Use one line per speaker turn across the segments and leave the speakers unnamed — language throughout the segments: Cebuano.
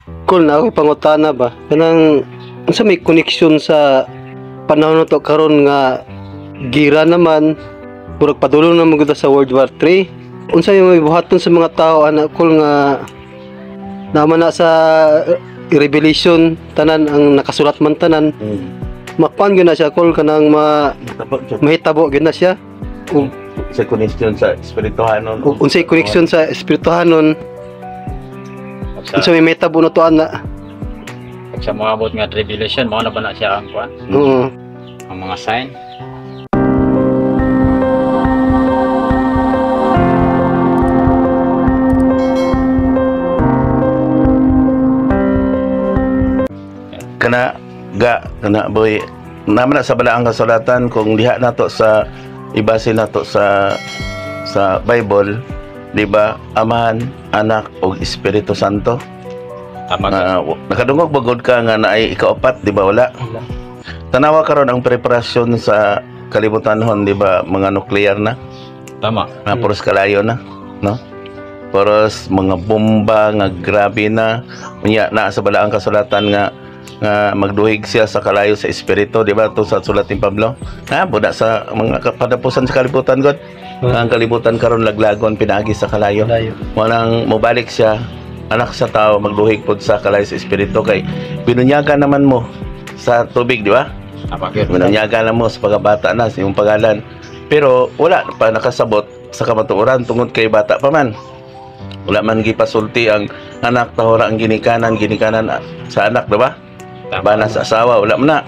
Cool na ako pangutana ba. Kanang unsa may connection sa panahon na to karon nga gira naman, murag padulong na magud sa World War III. Unsa may buhaton sa mga tao ana kol nga naman na sa Revelation tanan ang nakasulat man tanan, makuan gyud na siya kol kanang mahitabo gyud na siya. Ug
sa connection sa espirituhanon.
Ug unsay connection sa espirituhanon,
Pag
unsa may mahitabo na to ana.
Pag sa moabot nga tribulation, mao na ba na siya ang kuan?
Oo.
Ang mga sign.
Kana ga kana boy naman na sa balaang kasulatan kung diha nato sa ibase nato sa Bible, di ba? Amahan, Anak ug Espiritu Santo.
Tama.
Nakadungog ba gud ka nga naay ikaapat, di ba? Wala. Tanawa karon ang preparasyon sa kalibutanhon, di ba? Mga nuklear na.
Tama.
Nga puros kalayo na, no? Puros mga bomba nga grabe na. Unya naa sa balaang kasulatan nga nga magduhig siya sa kalayo sa espiritu, di ba? To sa sulat ni Pablo. Ha, buda sa mga kadapusan sa kalibutan god. Ang kalibutan karon laglagon pinaagi sa kalayo. Walang mobalik siya, anak sa tao magduhig pod sa kalayo sa espiritu kay binunyagan naman mo sa tubig, di ba?
Tama gyud.
Binunyagan na mo sa pagkabata na sa iyong pangalan. Pero wala pa nakasabot sa kamatuoran tungod kay bata pa man. Wala man gipasulti ang anak tahora ang ginikanan, ginikanan sa anak, di ba?
Tama.
Bana sa asawa, wala man na.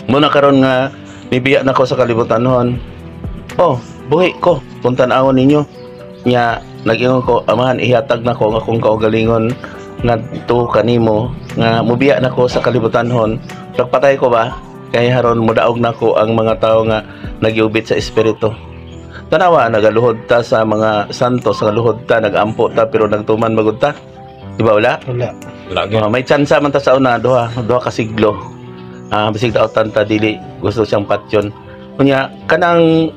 Muna karon nga mibiya na ko sa kalibutan noon. Oh, buhi ko, kung tan-awon ninyo. Nya nag-ingon ko, Amahan, ihatag na ko ang akong kaugalingon ngadto kanimo nga mubiya na ko sa kalibutan hon. Nagpatay ko ba? Kay haron modaog na ko ang mga tawo nga nagyubit sa espiritu. Tanawa, nagaluhod ta sa mga santo, sa luhod ta, nagampo ta, pero nagtuman magud ta. Di ba wala?
Wala.
Wala gyud.
Oh, may tsansa man ta sa una, duha ka siglo. Bisig daotan ta dili gusto siyang patyon. Unya kanang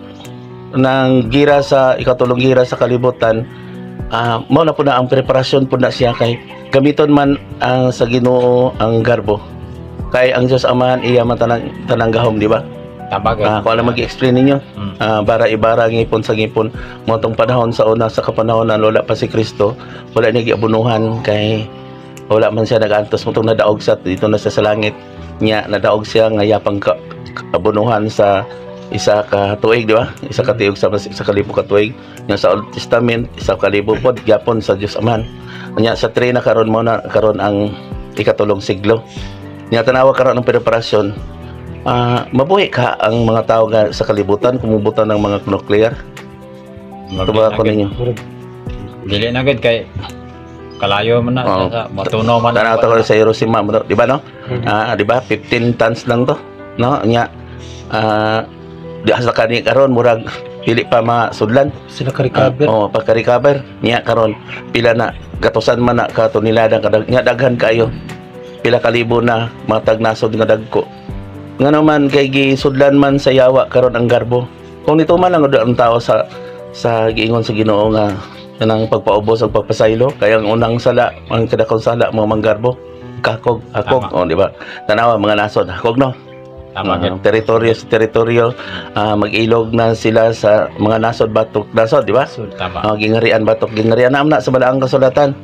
nang gira sa ikatulong gira sa kalibutan, mao na po na ang preparasyon po na siya kay gamiton man ang sa Ginoo ang garbo. Kay ang Dios Amahan iya man tanang tanang gahom, di ba?
Tama gyud.
Ako lang mag-explain ninyo. Bara ibara ngipon sa ngipon mo tong panahon sa una sa kapanahon na wala pa si Kristo, wala niya giabunuhan kay wala man siya nagantos mo tong nadaog sa dito na siya sa langit niya nadaog siya nga yapang abunuhan sa isa ka tuig, di ba? Isa ka tuig sa isa ka libo ka tuig nya sa Old Testament, isa ka libo pod gyapon sa Dios Amahan. Nya sa 3 na karon mo na karon ang ikatulong siglo. Nya tanawa karon ang preparasyon. Mabuhi ka ang mga tao nga sa kalibutan kumubutan ng mga nuclear. Tuba ko ninyo.
Dili na gyud kay kalayo man na sa matunaw man.
Tanaw ta sa Hiroshima, di ba no? Di ba 15 tons lang to, no? Nya di asa kani karon murag dili pa masudlan.
Sila ka recover.
Oh, pagka-recover nya karon pila na gatusan man na ka tonelada kadag nya daghan kayo. Pila ka libo na matag nasod nga dagko. Nga naman kay gisudlan man sa yawa karon ang garbo. Kung nito man lang ang tao sa giingon sa Ginoo nga kanang pagpaubos ug pagpasaylo kay ang unang sala ang kadakong sala mga manggarbo kakog akog, oh, di ba? Tanawa mga nasod akog, no?
Tama.
Teritoryo sa teritoryo, mag-ilog na sila sa mga nasod batok nasod, di ba?
Tama.
Gingarian batok gingarian na sa balaang kasulatan.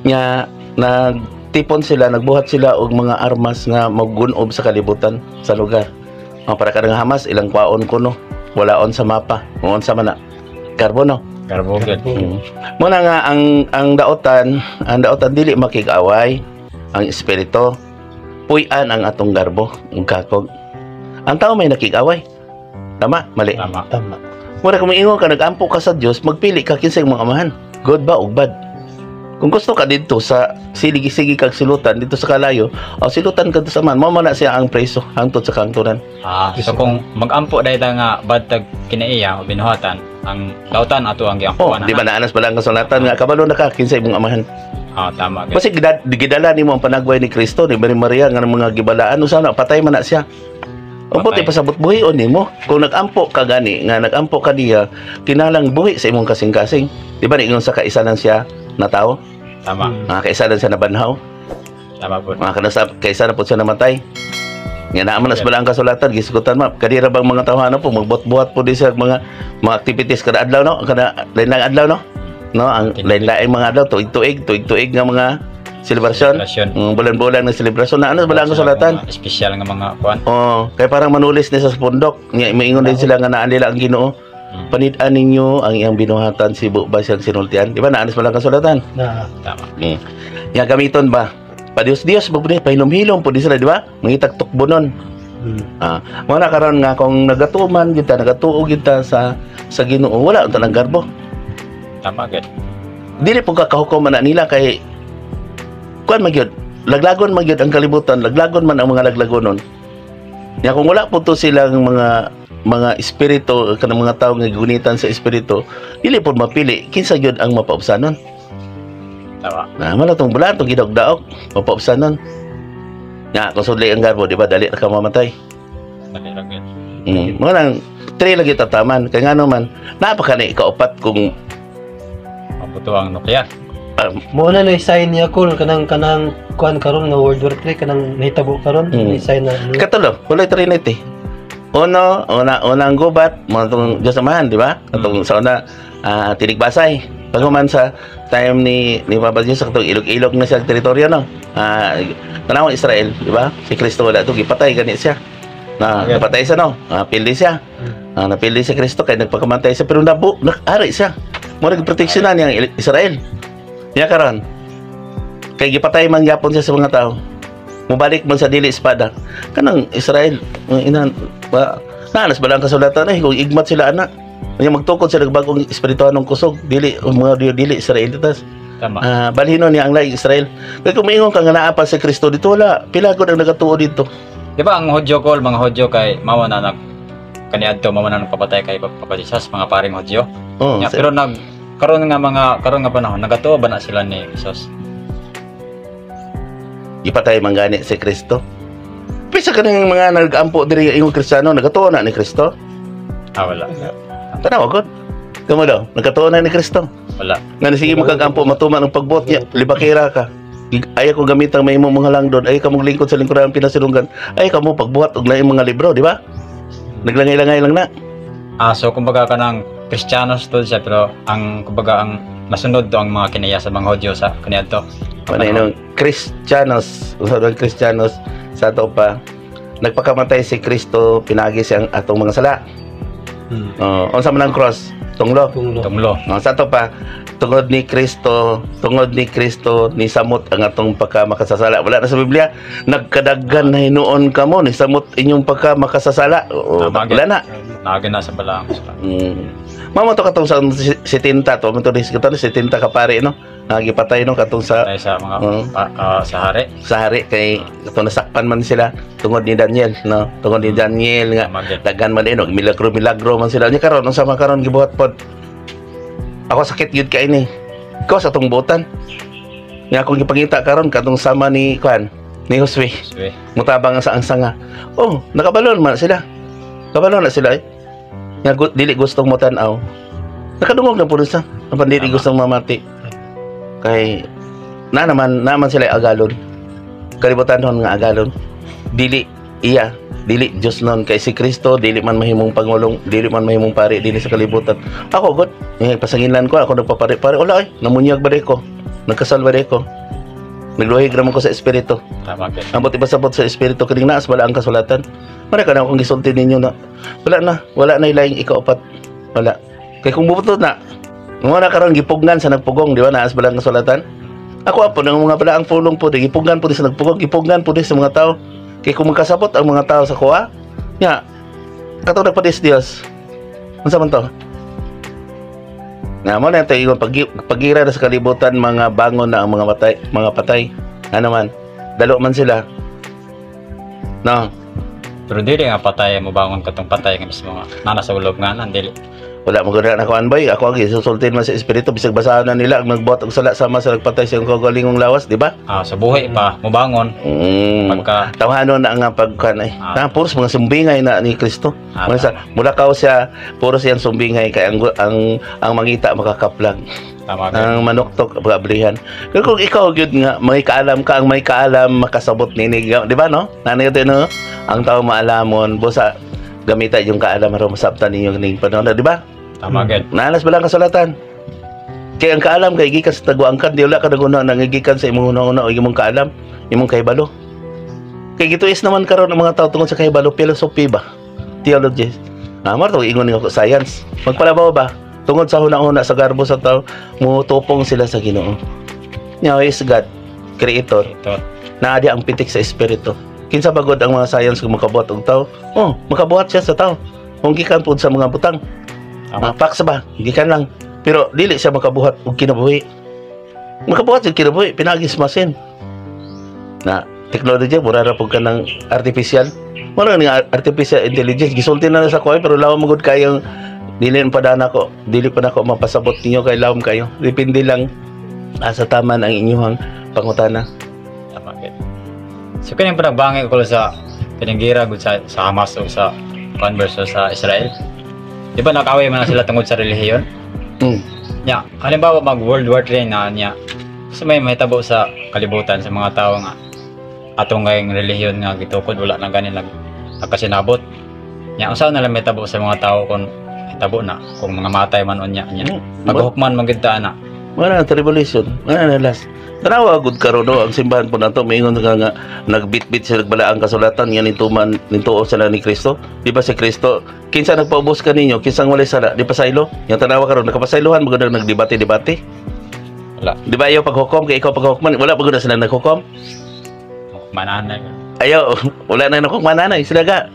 Nya nagtipon sila, nagbuhat sila og mga armas nga maggunob sa kalibutan sa lugar. Para kanang Hamas ilang kwaon kuno, walaon sa mapa, muon sa mana. Garbo, no?
Garbo gyud.
Muna nga ang daotan, ang daotan dili makig-away ang espiritu. Puy-an ang atong garbo, ang kakog. Ang tao may nakig-away. Tama, mali.
Tama.
Tama.
Mura kung maingon ka nagampo ka sa Dios, magpili ka kinsay mga amahan. Good ba ug bad? Kung gusto ka didto sa siligi-sige kag silutan dito sa kalayo, o silutan ka sa man, mao man na siya ang preso hangtod sa kangturan.
So kung magampo dahil ta nga bad tag kinaiya o binuhatan, ang dautan ato ang
Oh,
giampuan.
di ba naanas ba lang kasulatan nga kabalo na ka kinsay imong amahan?
Tama gyud.
Kasi gidala nimo ang panagway ni Kristo ni Maria nga mga gibalaan usa na patay man na siya. Ang puti pasabot buhion nimo. Kung nagampo ka gani nga nagampo ka niya, kinalang buhi sa imong kasing-kasing. Di ba niingon sa kaisa lang siya na tao?
Tama.
Kaysa lang siya nabanhaw.
Tama po.
Mga kanasa kaysa na po siya namatay. Nga naa man as bala ang kasulatan gisugutan ma kadira bang mga tawhana po magbuhat-buhat po di sa mga activities kada adlaw, no, kada lain adlaw, no, ang lain-lain mga adlaw, tuig-tuig, tuig-tuig nga mga selebrasyon.
Selebrasyon.
Bulan-bulan nga selebrasyon na ano bala ang kasulatan.
Mga espesyal nga mga kuan.
Oh, kay parang manulis ni sa pundok. Nga maingon din sila nga naa nila ang Ginoo. Panid-an ninyo ang iyang binuhatan, sibo ba siyang sinultian? Di ba naanis bala ang kasulatan?
Na.
Tama.
Ya gamiton ba? Padios Dios ba pud pahilom-hilom pud sila, di ba? Mangitag tukbonon. Mo na karon nga kung nagatuman kita, nagatuo kita sa Ginoo, wala unta nang garbo.
Tama gid.
Dili po ka kahukom man na nila kay kuan man gyud, laglagon man gyud ang kalibutan, laglagon man ang mga laglagonon. Nya kung wala po to silang mga espiritu, kanang mga tawo nga gunitan sa espiritu, dili po mapili kinsa gyud ang mapaubsanon.
Tama.
Na mala tong bulan tong gidog-daog, mapaubsanon. Nya kung sudli ang garbo, di ba dali ra ka mamatay.
Dali ra gid.
Mo nang three lagi tataman kay ngano man napaka ni ikaupat kung
Mabuto ang nuklear.
Mo na na sign niya kol kanang kuan karon nga World War 3 kanang nahitabo karon, ni sign na niya.
Katulo, walay Trinity. Uno, una, unang gubat, mga itong Diyos Amahan, di ba? Atong sa una, tinigbasay. Paghuman sa time ni Papa Diyos, katong ilog-ilog na siya ang teritoryo, no? Tanawang Israel, di ba? Si Kristo wala ito, gipatay gani siya. Na, napatay siya, no? Napili siya. Napili si Kristo kay nagpakamatay siya, pero nabu, nakari siya. Mura proteksyonan niya ang Israel. Niya karon. Kay gipatay man gyapon siya sa mga tao. Mubalik man sa dili espada. Kanang Israel, ang ina ba, naanas ba lang kasulatan eh kung igmat sila ana. Nya magtukod sila bagong espirituanong kusog, dili mga dili Israelitas.
Tama.
Balhinon niya ang laing Israel. Kay kung maingon ka nga naa pa si Kristo dito, wala pila gud ang nagatuo dito.
Di ba ang Hudyo kol, mga Hudyo kay mao na nag kaniadto mao na nagpapatay kay Papa Jesus, mga paring Hudyo.
Oh,
Nya, pero nag karon nga mga karon nga panahon nagatuo ba na sila ni Jesus?
Ipatay man gani si Kristo. Pisa kaning mga nag-ampo diri ingon Kristiyano nagatuo na ni Kristo.
Wala.
Tanaw gud. Kamo daw, nagatuo na ni Kristo.
Wala.
Nga sige makagampo matuman ang pagbuot niya, libakira ka. Ayaw ko gamitang may imong mga langdon, ayaw ka mong lingkod sa lingkuran pinasilunggan, ayaw ka mo pagbuhat og laing mga libro, di ba? Naglangay-langay lang na.
So kumbaga kanang Kristiyanos to siya, pero ang kumbaga ang nasunod to ang mga kinaya sa mga Hudyo sa kaniadto.
Panay nung Kristiyanos, usa ang Kristiyanos sa ato pa nagpakamatay si Kristo pinagi siyang atong mga sala. Unsa man ang cross? Tunglo.
Tunglo.
Tunglo.
Sa ato pa tungod ni Kristo ni samot ang atong pagka makasasala. Wala na sa Biblia, nagkadaghan na hinuon kamo ni samot inyong pagka makasasala. Oo,
Tama,
wala na.
Naagi na sa balaang.
Mamo to katong sa si Tinta to, mo to ni katong si Tinta ka pare, no. Nagipatay no katong sa
Tayo sa mga sa hari.
Sa hari kay katong nasakpan man sila tungod ni Daniel, no. Tungod ni Daniel nga daghan man din, milagro milagro man sila. Nya karon unsa man karon gibuhat pod? Ako sakit gyud kay ni. Ikaw sa atong buotan. Nya akong gipangita karon katong sama ni kuan ni Josue.
Josue.
Mutabang ang sa ang sanga. Oh, nakabalon man sila. Kabalon na sila eh. Nga dili gustong motan-aw. Nakadungog na po siya. Apan dili gustong mamati. Kay na naman sila agalon. Kalibutan hon nga agalon. Dili iya, dili Diyos nun kay si Kristo dili man mahimong pangulong, dili man mahimong pari dili sa kalibutan. Ako god, pasanginlan ko ako nagpapari-pari wala ay, namunyag ba ko? Nagkasal ba ko? Nagluhig raman ko sa espiritu.
Tama gyud.
Ambot ipasabot sa espiritu kining naas wala ang kasulatan. Mara ka na akong gisulti ninyo na wala na ilaing ikaupat. Wala. Kay kung bubutot na, mo na karon gipugnan sa nagpugong, di ba naas bala ang kasulatan? Ako apo ng mga bala ang pulong po, gipugnan po sa nagpugong, gipugnan po sa mga tao. Kay kung magkasabot ang mga tao sa kuha, nya kato nagpadis Dios. Unsa man to? Na mo na ito ingon pagira na sa kalibutan mga bangon na ang mga matay, mga patay. Ano man, dalo man sila. No.
Pero dili nga patay mo bangon katong patay nga mismo nga nana sa ulob nga nan dili.
Wala mo gud na kuan, boy. Ako ang isusultin man sa espiritu bisag basahan na nila ang nagbuhat og sala sama sa nagpatay sa iyong kaugalingong lawas, di ba?
Ah, sa buhi pa mobangon pagka
Tawhanon na ang pagkan ay.
Ah.
Na puros mga sumbingay na ni Kristo.
Ah,
Mga sa, mulakaw siya, puros siyang sumbingay kay ang mangita makakaplag.
Tama gyud.
Ang manuktok pag-abrihan. Pero kung ikaw gyud nga may kaalam ka, ang may kaalam makasabot nini, di ba, no? Nanay ito, no? Ang tao maalamon busa gamita yung kaalam aron masabtan ninyo ning panahon, di ba?
Tama gyud.
Naalas ba lang kasulatan? Kaya ang kaalam kay gikan sa taguangkan, di wala ka naguna nang gikan sa imong hunahuna o imong kaalam, imong kahibalo. Kay gituis naman karon ang mga tao tungod sa kahibalo, philosophy ba? Theology. Ah, mar to ingon nga science. Magpalabaw ba? Tungod sa hunahuna sa garbo sa tao, mutupong sila sa Ginoo. Nya is God, creator.
Ito.
Naa di ang pitik sa espiritu. Kinsa bagod ang mga science kung makabuhat og tao? Oh, makabuhat siya sa tao. Kung gikan pud sa mga butang.
Tama.
Ah, facts ba? Gikan lang. Pero dili siya makabuhat og kinabuhi. Makabuhat siya kinabuhi, pinagis masin. Na technology mura ra pud ka ng artificial. Mura ni artificial intelligence gisulti na na sa kuhay pero lawom magud kayong dili pa dana ko, dili pa nako mapasabot ninyo kay lawom kayo. Depende lang asa taman ang inyong pangutana.
Tama gyud. So kaning panagbangay ko sa kaning gira gud sa Hamas o sa kuan versus sa Israel. Di ba nag-away man na sila tungod sa relihiyon? Nya, halimbawa mag World War III na niya. So may mahitabo sa kalibutan sa mga tao nga atong ngayong relihiyon nga gitukod wala na gani nagkasinabot. Nya, unsa na lang mahitabo sa mga tao kung hitabo na kung mga matay man unya nya? Paghukman man gyud ta ana.
Wala na tribulation. Wala na last. Tanawa gud karon, no, ang simbahan po nato maingon nga nga nagbitbit sila nagbalaan kasulatan nga nituman nituo sila ni Kristo. Di ba si Kristo kinsa nagpaubos kaninyo, kinsang walay sala, di pa sa ilo? Yang tanawa karon nakapasaylohan magud nagdebate-debate.
Wala.
Di ba ayaw paghukom kay ikaw paghukom, wala pagud na sila naghukom.
Hukman ana.
Ayaw, wala na naghukom nanay sila ga.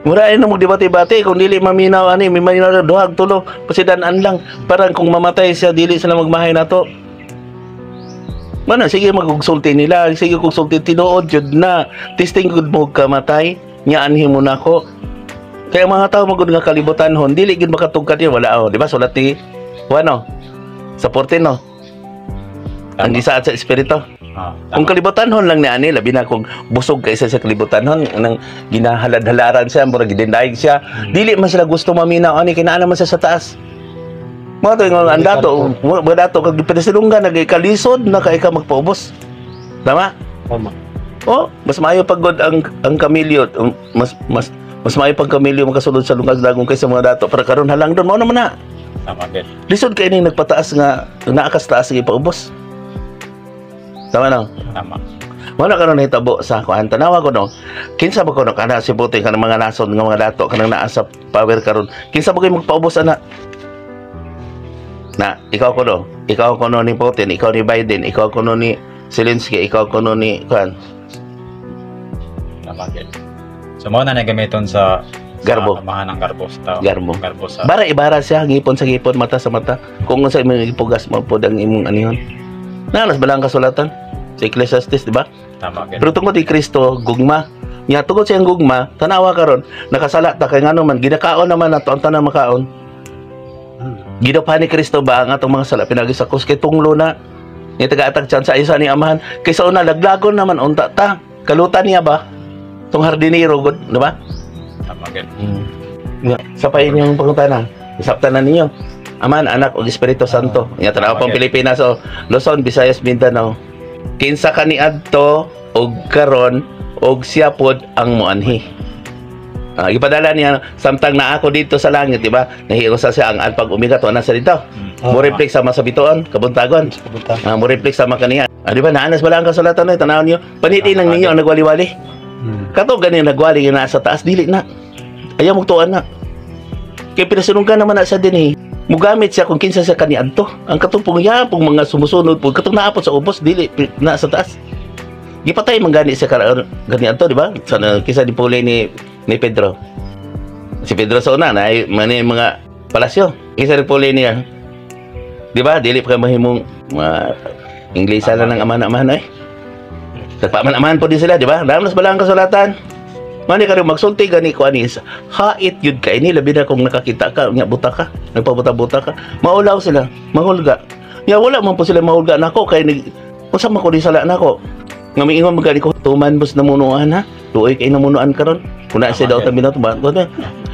Mura ay na magdebate-bate kung dili maminaw ani, may maminaw na duhag tulo, pasidan-an lang. Parang kung mamatay siya dili sila magmahay nato. Mana sige magugsulti nila, sige kung sulti tinuod jud na. Testing gud mo kamatay, nya anhi mo nako. Kaya mga tao magud nga kalibutan hon, dili gid makatugkad yun, wala oh, di ba? Sulat ni Juan, oh. Sa 14, no. Ang gisaad sa espiritu.
Ah,
Kung kalibutan hon lang ni ani, labi na kung busog kaysa sa kalibutan hon, nang ginahalad-halaran siya, murag gidendayeg siya. Dili man sila gusto maminaw ani kay naa naman siya sa taas. Mga to nga ang dato, mga dato kag presidunggan nagkalisod na kay ka magpaubos. Tama?
Tama.
Oh, mas maayo pag god ang kamilyo, mas mas mas maayo pag kamilyo makasulod sa lungag dagong kaysa mga dato para karon halang doon mao naman na.
Tama gyud.
Lisod kay ning nagpataas nga naa kas taas nga ipaubos. Tama na.
Tama.
Wala karon nahitabo sa kuan, tanawa ko, no. Kinsa ba kuno kana si Putin, kanang mga nasod nga mga dato kanang naa sa power karon. Kinsa ba kay magpaubos ana? Na ikaw ko no. Ikaw ko no ni Putin, ikaw ni Biden, ikaw ko no ni Zelensky, ikaw ko no ni kuan.
Tama gyud. So mao na gamiton sa
Garbo.
Sa amahan ng garbo sa tao.
Garbo.
Garbo sa
Bara ibara siya ngipon sa ngipon, mata sa mata. Kung unsa imong ipugas mo pod ang imong anihon. Nalas ba lang kasulatan sa Ecclesiastes, di ba?
Tama gyud.
Pero tungod kay Kristo, gugma. Nya tungod sa iyang gugma, tanawa karon, nakasala ta kay ngano man ginakaon naman nato ang tanang makaon. Gidapan ni Kristo ba ang atong mga sala pinagi sa krus kay tunglo na. Ni taga-atag chance sa isa ni amahan kay sa una laglagon naman unta ta. Kalutan niya ba? Tong hardinero gud, di ba?
Tama gyud.
Nga, sa pa inyong pangutana. Isaptan na ninyo. Aman, Anak, ug Espiritu Santo. Nya tanaw pang Pilipinas o Luzon, Visayas, Mindanao. Kinsa kaniadto og karon og siya pod ang moanhi. Ah, ipadala niya samtang naa ako dito sa langit, di ba? Nahiusa siya ang alpag umiga to na sa dito. Mo reflect sa mga sa bituon, kabuntagon.
Kabuntagon.
Ah, mo reflect sa mga kaniya. Ah, di ba naanas bala ang kasulatan na tanawon niyo. Paniti lang ninyo ang nagwali-wali. Kato gani nagwali nga naa sa taas dili na. Ayaw magtuan na. Kay pinasununggan naman na sa din eh. Mugamit siya kung kinsa siya kaniadto. Ang katong ya pong mga sumusunod po katong naapot sa ubos dili na sa taas. Gipatay man gani siya kaniadto, di ba? Sa kinsa ni puli ni Pedro. Si Pedro sa una na ay mani mga palasyo. Kinsa ni puli niya. Di ba? Dili pa kay mahimong mga Inglesa lang ng amahan-amahan eh. Nagpaaman-amahan po din sila, di ba? Damos ba lang ang kasulatan? Mani karon magsulti gani ko ani hait yun kay ni, labi na kung nakakita ka nya buta ka, nagpabuta-buta ka, maulaw sila, mahulga. Nya wala man po sila mahulga nako kay ni unsa man ko di sala nako. Nga miingon man gani ko, tuman bus namunuan ha. Luoy kay namunuan karon. Kuna siya daw tabi na tuman.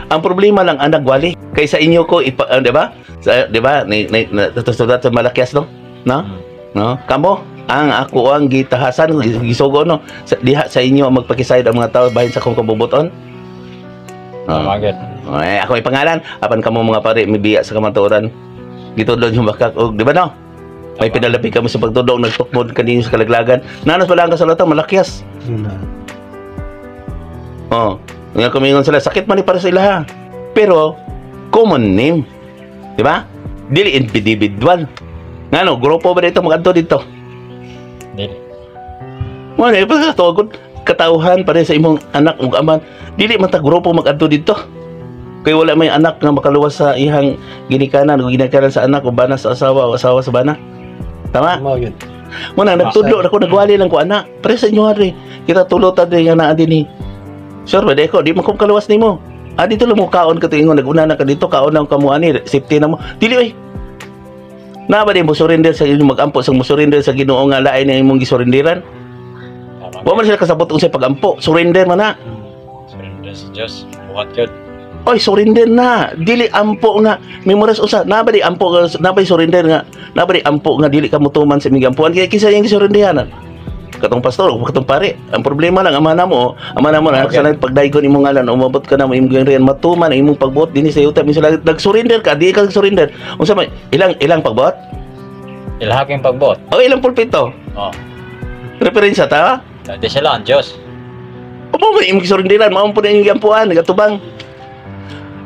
Ang problema lang ang nagwali. Kay sa inyo ko ipa, di ba? Sa, di ba? Ni, ni, na, tutusulat sa Malakias, no? No? No? Kamo ang ako ang gitahasan gisugo, no, sa, diha sa inyo ang magpakisayod ang mga tao bahin sa akong kabubuton.
Tama gyud.
Eh, ako ay pangalan apan kamo mga pare mibiya sa kamatuoran, gitudlo yung bakak og, di ba, no? May pinalapi kamo sa pagtudong, nagtukmod kaninyo sa kalaglagan. Nanos pala ang kasulatan Malakias. Oh, nga kumingon sila, sakit man ni para sa ilaha. Pero common name. Di ba? Dili individual. Ngano grupo ba dito magadto dito?
Dili.
Mo na pa sa tugod katawhan pare sa imong anak ug aman. Dili man ta grupo magadto dito. Kay wala may anak nga makaluwas sa ihang ginikanan o ginikanan sa anak o bana sa asawa o asawa sa bana. Tama?
Mao yun.
Mo na nagtudlo ako, nagwali lang ko ana. Pare sa inyo ari. Kita tulo ta diri nga naa dinhi. Sure ba ko di man ko kaluwas nimo. Ah, dito lang mo kaon ka ingon naguna na ka dito, kaon lang kamo ani, safety na mo. Dili oy. Na ba di mo surrender sa inyong magampo sa mo surrender sa Ginoo nga lain na imong gisurenderan?
Tama.
Wa man sila kasabot unsay pagampo, surrender man na.
Surrender sa Dios. Buhat gyud.
Oy, surrender na. Dili ampo nga memorize usa. Na ba di ampo nga, na ba di surrender nga, na ba di ampo nga dili ka motuman sa imong giampuan? Kaya kinsa iyang gisurrenderhan? Katong pastor o katong pare. Ang problema lang ama na mo na sa pagdaygon imong ngalan, umabot ka na mo imong riyan matuman ang imong pagbuot dinhi sa yuta minsan langit. Nag-surrender ka, di ka nag-surrender. Unsa may ilang ilang pagbuot?
Ilaha kayong pagbuot.
O ilang pulpito?
Oh.
Referensya ta?
Di sila ang Dios.
Upo mo imong gisurrenderan, mao po na imong giampuan, nagatubang.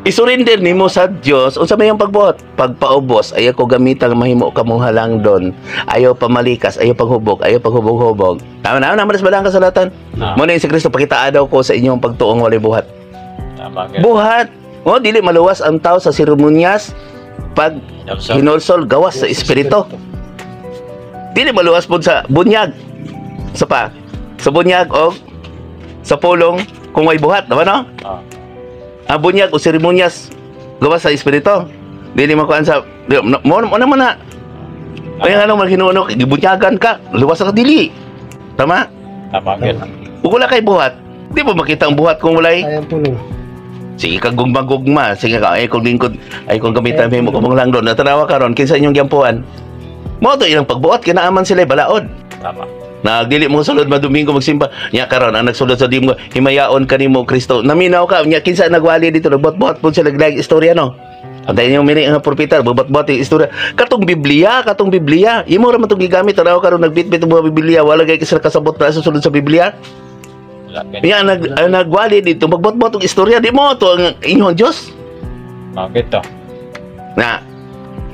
Isurrender nimo sa Dios unsa may ang pagbuot? Pagpaubos, ayaw ko gamitang mahimo ka mong halangdon. Ayaw pamalikas, ayaw paghubog, ayaw paghubog-hubog. Tama na, naman sa balang kasulatan.
Na.
Mo na si Kristo, pakitaa daw ko sa inyong pagtuong walay buhat.
Tama gyud.
Buhat. O dili maluwas ang tao sa seremonyas pag
Hinulsol.
hinulsol gawas sa espiritu. Dili maluwas pud sa bunyag. Sa pa sa bunyag o sa pulong kung may buhat, diba, no?
Ah.
Ang bunyag o seremonyas gawas sa espiritu. Dili man kuan sa mo mo na mo na. Kaya ano man hinuno, gibunyagan ka, luwas ka dili. Tama?
Tama gyud.
Kung wala kay buhat, di mo makita ang buhat kung walay.
Sayang pulong.
Sige ka gugma-gugma, sige ka ay kung lingkod, ay kung gamitan mo kung lang doon. Natanawa karon kinsa inyong giampuan. Mo to ilang pagbuhat kinaaman sila balaod.
Tama.
Nagdili mo sulod ma Domingo magsimba. Nya karon ang nagsulod sa Domingo, himayaon kanimo Kristo. Naminaw ka nya kinsa nagwali dito, nagbuhat-buhat pud sila naglaing istorya, no. Antayin yung mini nga propeta, bubat-buhat yung istorya. Katong Biblia, imo ra man tong gigamit, tanaw karon nagbitbit ang mga Biblia, wala gay sila kasabot na sa sulod sa Biblia.
Wala gyud.
Nya ang nagwali dito, magbuhat-buhat og istorya, di mo to ang inyong Dios.
Bakit to?
Na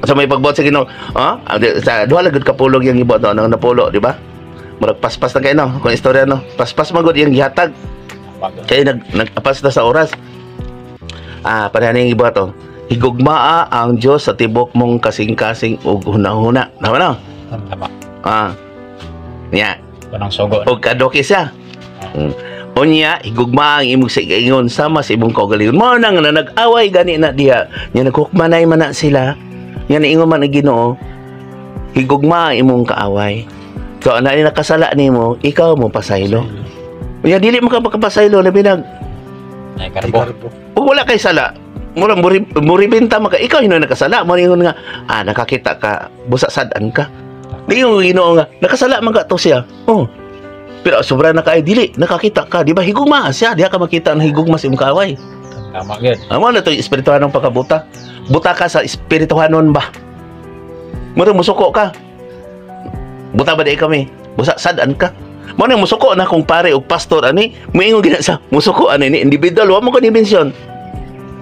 sa may pagbuhat sa Ginoo, ha? Sa duha lang gud ka pulong yung gibuhat, no, nang napulo, di ba? Murag paspas na kayo, no? Kung istorya, no? Paspas man gud iyang gihatag.
Bakit?
Kaya nag-apas na sa oras. Ah, pareha na yung gibuhat, oh. Higugmaa ang Diyos sa tibok mong kasing-kasing ug hunahuna. Tama, no?
Tama.
Ah. Nya.
Kanang sugo.
Og kadoki siya. Unya, higugmaa ang imong sigaingon sama sa imong kaugalingon. Mao na nga na nag-away gani na diha. Nya naghukmanay man na sila. Nya niingon man ang Ginoo, higugmaa ang imong kaaway. So ana ni nakasala nimo, ikaw mo pasaylo. Unya dili mo ka makapasaylo labi nag
Ay karbo.
ug wala kay sala. Mura muribenta man ka, ikaw yun ang nakasala. Mo ingon nga, ah, nakakita ka, busa sad-an ka. Di yung Ginoo nga, nakasala man ka to siya. Oh. Pero sobra na kay dili, nakakita ka, di ba? Higugma siya, diha ka makita ang higugma sa imong kaaway.
Tama gyud.
Amo na to yung espirituhanong pagkabuta. Buta ka sa espirituhanon ba? Mura musuko ka. Buta ba di kami? Busa sad-an ka. Mo na musuko na kung pare og pastor ani, muingon gina sa musuko ani ni individual, wa mo ko ni mention.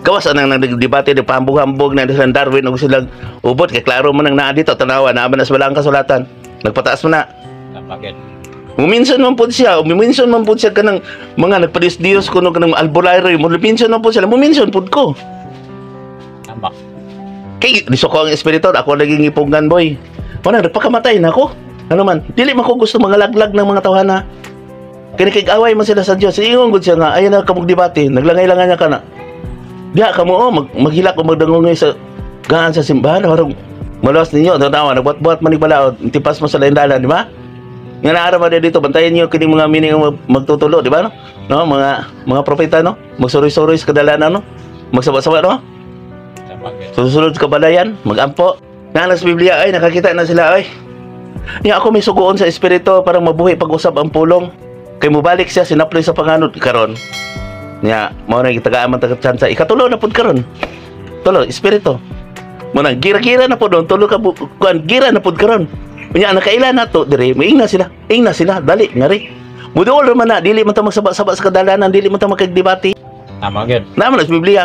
Gawas anang nagdebate ni pahambog-hambog na silang Darwin og silang ubot kay klaro man ang naa dito, tanawa naa man na sa balang kasulatan. Nagpataas man na.
Tama gyud.
Muminsan man pud siya, muminsan man pud siya kanang mga nagpadiyos-diyos kuno kanang albularyo, muminsan man pud sila, muminsan pud ko.
Tama.
Kay nisuko ang espiritu, ako lagi ngipunggan, boy. Wala nagpakamatay na ako. Ano man, dili man ko gusto mga laglag ng mga tawhana. Kini kay away man sila sa Dios. Ingon gud siya nga ayaw na ka debate, naglangay-langay na ka na. Diha ka mo oh, maghilak o magdangongay sa gaan sa simbahan harong malos ninyo tanawa nagbuhat-buhat man balaod tipas mo sa lain dalan, di ba? Nga naara man dito bantayan niyo kining mga mini nga magtutulo, di ba, no? No, mga propeta, no, magsuroy-suroy sa kadalanan, no, magsaba-saba, no?
Tama gyud.
Susunod sa kabalayan, magampo. Nga sa Biblia ay nakakita na sila ay. Nya ako may sugoon sa espiritu para mabuhi pag-usab ang pulong. Kay mubalik siya sinaploy sa panganod karon. Nya mao na gitagaan man ta tsansa. Ikatulo na pud karon. Tulo espiritu. Mo na gira-gira na pud doon tulo ka kuan gira na pud karon. Unya nakaila na to dire, moingna sila. Ingna sila dali ngari. Muduol ra man na dili man ta magsaba-saba sa kadalanan, dili man ta makagdebate.
Tama gyud.
Naman sa Biblia.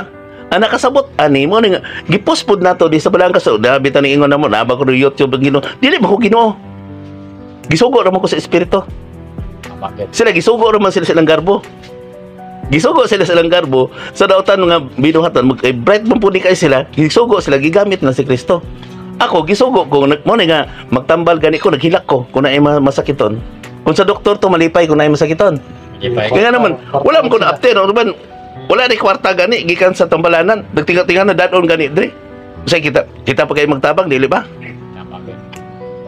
Ang nakasabot ani mo ni gipost pud nato di sa balang kaso dabi ta ni ingon namo na ba ko YouTube ang Ginoo. Dili ba ko Ginoo? Gisugo ra man ko sa espiritu.
Tama gyud.
Sila gisugo ra man sila silang garbo. Gisugo sila silang garbo sa dautan mga binuhatan mag eh, bright man pud ni kay sila. Gisugo sila gigamit na si Kristo. Ako gisugo ko mo ni nga magtambal gani ko naghilak ko kung naay masakiton. Kung sa doktor to malipay kung naay masakiton.
Ipay.
Kaya nga naman, wala man ko na after, no? Ban, wala ni kwarta gani gikan sa tambalanan. Nagtinga-tinga na dadon gani dre. Say kita kita pa kay magtabang dili ba?
Tama gyud.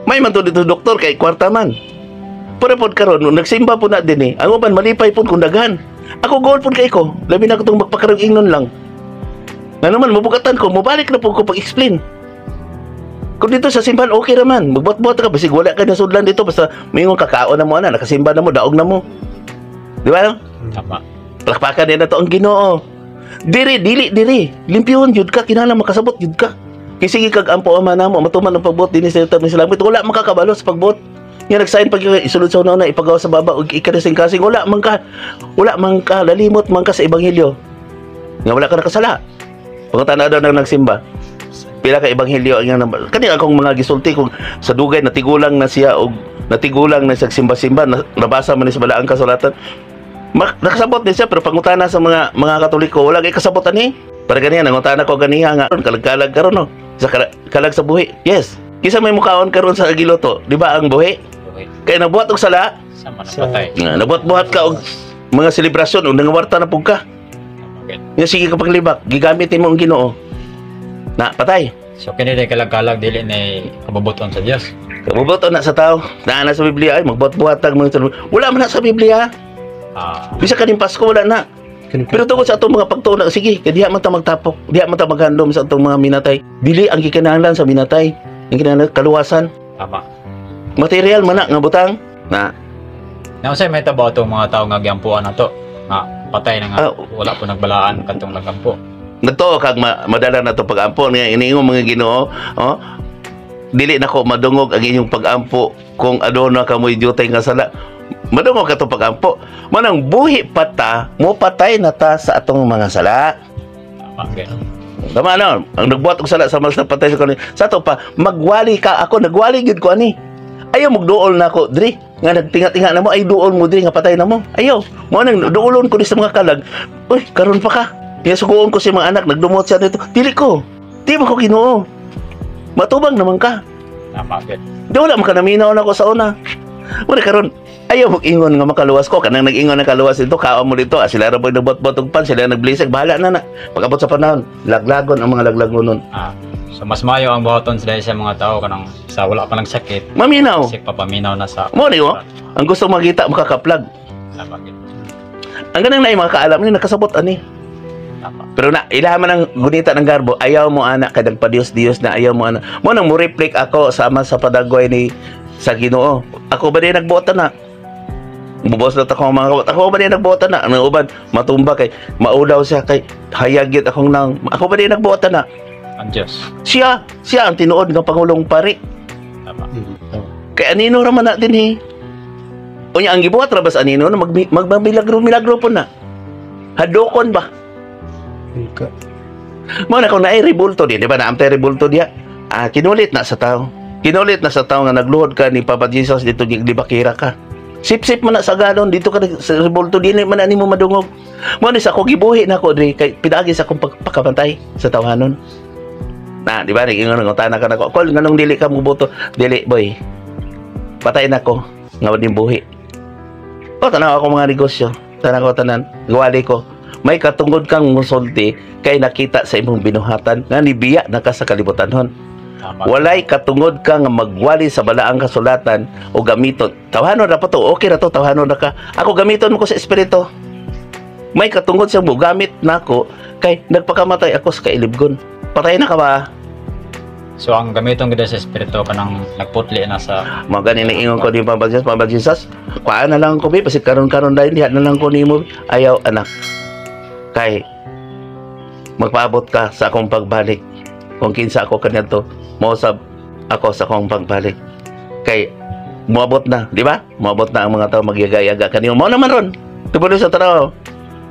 May man to dito doktor kay kwarta man. Pero pod karon nung nagsimba po na din eh. Ang uban malipay pod kung daghan. Ako goal pod kay ko. Labi na ko tong magpakarong ingnon lang. Nga naman mabugatan ko, mobalik na po ko pag-explain. Kung dito sa simbahan okay ra man, magbuhat-buhat ka basig wala ka nasudlan dito basta moingon ka kaon na mo ana, nakasimba na mo, daog na mo. Di ba?
Tama.
Palakpakan din na to ang Ginoo. Diri dili diri, limpyuhon jud ka kinahanglan makasabot jud ka. Kay sige kag ampo ama namo matuman ang pagbuot dinhi sa yuta sa langit, wala man kakabalo sa pagbuot. Nga nagsign pag isulod sa una ipagawa sa baba ug ikasing-kasing wala man ka, wala man ka lalimot man ka sa ebanghelyo. Nga wala ka nakasala. Pagkatana daw nang nagsimba. Pila ka ebanghelyo ang iyang kani akong mga gisulti kung sa dugay natigulang na siya og natigulang na siya simba-simba nabasa man ni sa balaang kasulatan. Nakasabot din siya pero pangutana sa mga Katoliko wala kay kasabot ani. Para ganiya nangutana ko ganiha nga kalag-kalag karon no. Sa kalag sa buhi. Yes. Kisa may mukaon karon sa giluto, di ba ang buhi?
Okay.
Kay nabuhat og sala,
Sama na patay.
Nga, nabuhat-buhat ka og mga selebrasyon ug nangawarta na pug ka.
Tama gyud.
Nga sige ka paglibak, gigamit nimo ang Ginoo. Na patay.
So kini day kalag-kalag dili ni kabubuton sa Dios.
Kabubuto na sa tao. Naa na sa Biblia ay magbuhat-buhat tag mga wala man na sa Biblia. Bisa kaning Pasko wala na. Pero tungkol sa atong mga pagtuo na, sige, kay diha man ta magtapok, diha man ta maghandom sa atong mga minatay. Dili ang gikinahanglan sa minatay, ang kinahanglan kaluwasan.
Tama.
Material man na nga butang. Na
Naunsay may tabo atong mga tao nga giampuan nato nga patay na nga wala po nagbalaan katong nagampo.
Nagtuo kag madala na to pag-ampo nga iniingon mga Ginoo, oh, dili nako madungog ang inyong pag-ampo kung aduna kamoy jutay nga sala. Madungog ka to pag-ampo. Manang buhi pa ta, mo patay na ta sa atong mga sala.
Tama gyud.
Tama no? Ang nagbuhat og sala sa mas napatay sa kanin. Sa ato pa, magwali ka ako, nagwali gyud ko ani. Ayaw magduol na ako diri. Nga nagtinga-tinga na mo, ay duol mo diri nga patay na mo. Ayaw. Mo nang duolon ko ni sa mga kalag. Uy, karon pa ka. Kaya suguon ko sa mga anak, nagdumot siya dito. Dili ko. Di ba ko Ginoo? Matubang naman ka.
Tama gyud.
Di wala man ka naminaw na ako sa una. Wala karon. Ayaw mag-ingon nga makaluwas ko. Kanang nag-ingon nga kaluwas dito, kaon mo dito. Ah, sila ra ba nagbuhat-buhat og pan, sila nagblessing. Bahala na na. Pag-abot sa panahon, laglagon ang mga laglagon nun.
So mas maayo ang buhaton sila sa mga tao kanang sa wala pa lang sakit.
Maminaw.
Kasi papaminaw na sa
Mo ni oh. Ang gusto makita makakaplag.
Tama gyud.
Ang ganang na makakaalam ni nakasabot ani.
Tama.
Pero na ilaha man ang gunita ng garbo, ayaw mo ana kay nagpa-Dios-Dios na ayaw mo ana. Mo nang mo reflect ako sama sa padagway ni sa Ginoo. Ako ba din nagbuot na? Bubos na ako mga kabot. Ako ba din nagbuot na? Ang uban matumba kay maulaw siya kay hayag gyud akong nang. Ako ba din nagbuot na?
Ang Dios.
Siya, siya ang tinuod nga pangulong pari.
Tama.
Kay anino ra man na din eh. Unya ang gibuhat ra bas anino na magmamilagro milagro po na. Hadokon ba? Mo na kung naay rebulto di, di ba na amtay rebulto diya? Ah, kinulit na sa tao. Kinulit na sa tao nga nagluhod ka ni Papa Jesus dito di bakira ka. Sip-sip man na sa galon dito ka sa rebulto dili man na nimo madungog. Mo ni sa ako gibuhi na ako diri kay pinaagi sa akong pagpakabantay sa tawhanon. Na, di ba nag-ingon nga tana ka nako. Kol nganong dili ka moboto? Dili boy. Patay na ko nga ning buhi. O, tanaw ako mga negosyo. Tanaw ko tanan. Gawali ko. May katungod kang musulti kay nakita sa imong binuhatan nga nibiya na ka sa kalibutan hon.
Tama.
Walay katungod ka nga magwali sa balaang kasulatan o gamiton. Tawhanon ra pa to. Okay ra to, tawhanon ra ka. Ako gamiton mo ko sa espiritu. May katungod siyang mogamit nako kay nagpakamatay ako sa kailibgon. Patay na ka ba?
So ang gamiton gid sa espiritu kanang nagputli na sa
Mga gani na ingon ko ni Papa Jesus, Papa Jesus, kuhaan na lang ko bi, pasit karon-karon dahil diha na lang ko nimo. Ayaw anak. Kay magpaabot ka sa akong pagbalik. Kung kinsa ako kaniadto, mausab ako sa akong pagbalik. Kay moabot na, di ba? Moabot na ang mga tao magyaga-yaga kanimo. Mao naman ron. Tubulo sa taraw.